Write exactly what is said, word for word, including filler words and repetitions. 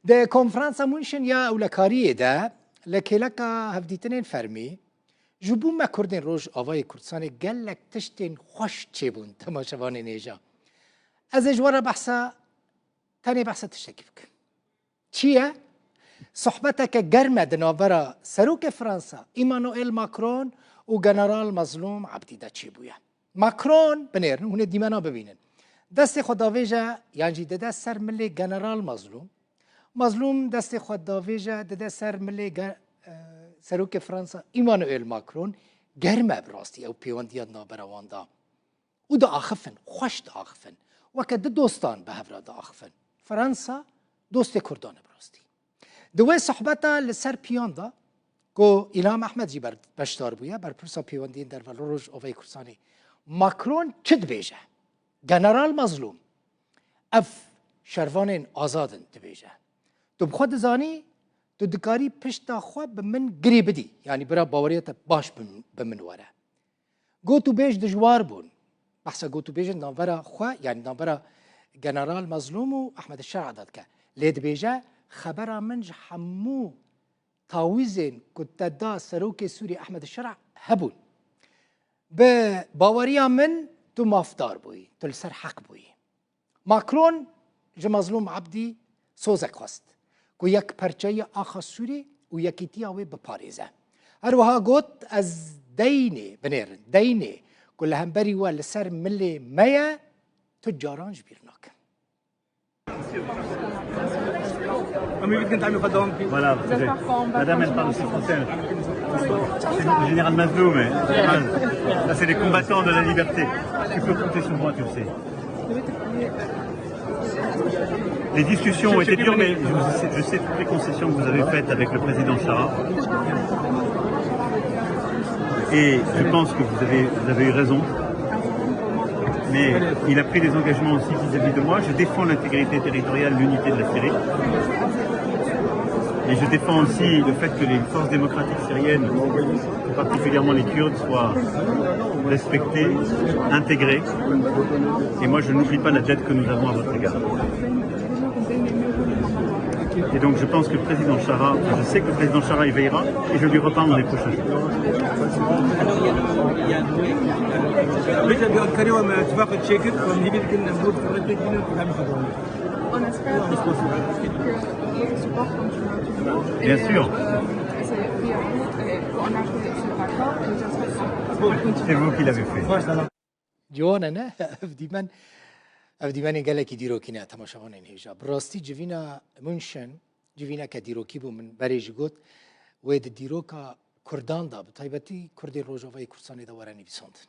Di konferansa München ya ewlekariyê de li kêleka hevdîtinên fermî ji bo me Kurdên Rojavayê Kurdistanê gelek tiştên xweş çêbûn temaşevanên hêja. Ez ê ji we re behsa, tenê behsa tiştekî bikim. Çi ye? Sohbeteke germ e di navbera Serokê Fransa Emmanuel Macron û General Mazlûm Abdî de çêbûye. Macron, binêrin, hûn ê dîmena bibînin. Destê xwe davêje, yan jî dide ser milê General Mazlûm. Mazlûm destê xwe davêje, dide ser milê ge-, e, Serokê Fransa Emmanuel Macron. Germ e bi rastî ew pêwendiya di navbera wan de. Û diaxifin, xweş diaxifin. Weke du dostan bi hev re diaxifin. Fransa dostê Kurdan e bi rastî. Di wê sohbeta li ser piyan de ku Îlham Ehmed jî ber-, beşdar bûye, berpirsa pêwendiyên derve li Rojavayê Kurdistanê. Macron çi dibêje? General Mazlûm, ev şervanên azad in dibêje. Tu bi xwe dizanî, tu dikarî pişta xwe bi min girê bidî. Yanî bira baweriya te baş bi, bi min were. Got û bêj dijwar bûn. Behsa got û bêjin navbera xwe, yanî navbera General Mazlûm û Ehmed Şer'a de dike. Lê dibêje, xebera min ji hemû tawîzên ku te da Serokê Sûrî Ehmed Şer'a hebûn. Bi baweriya min tu mafdar bûyî, tu li ser heq bûyî. Macron ji Mazlûm Abdî sozek xwest ku yekperçeyiya axa Sûrî û yekîtiya wê biparêze. Her wiha got, ez deynê, binêrin, deynê ku li hemberî we li ser milê me ye, tu caran ji bîr nakim. Em ê vî dikin temî xwe dewam bikin. Voilà, vous savez. Madame, elle parle aussi français. C'est le général Mazlûm, mais là, c'est les combattants de la liberté. Tu peux compter sur moi, tu le sais. Les discussions ont été dures, mais je sais, je sais toutes les concessions que vous avez faites avec le président Chara. Et je pense que vous avez, vous avez eu raison. Mais il a pris des engagements aussi vis-à-vis de moi. Je défends l'intégrité territoriale, l'unité de la Syrie. Et je défends aussi le fait que les forces démocratiques syriennes, et particulièrement les Kurdes, soient respectées, intégrées. Et moi, je n'oublie pas la dette que nous avons à votre égard. Et donc, je pense que le président Chara, enfin, je sais que le président Chara y veillera et je lui reparle dans les prochains jours. On espère que le support continuera toujours. Bien sûr. C'est vous qui l'avez fait. Ciwan e, ne? Ev dîmen, ev dîmenên gelekî dîrokî ne, temaşevanên hêja. Bi rastî civîna München, civîneke dîrokî bû, min berê jî got, wê di dîroka Kurdan de, bi taybetî Kurdên Rojavayê Kurdistanê de were nivîsandin.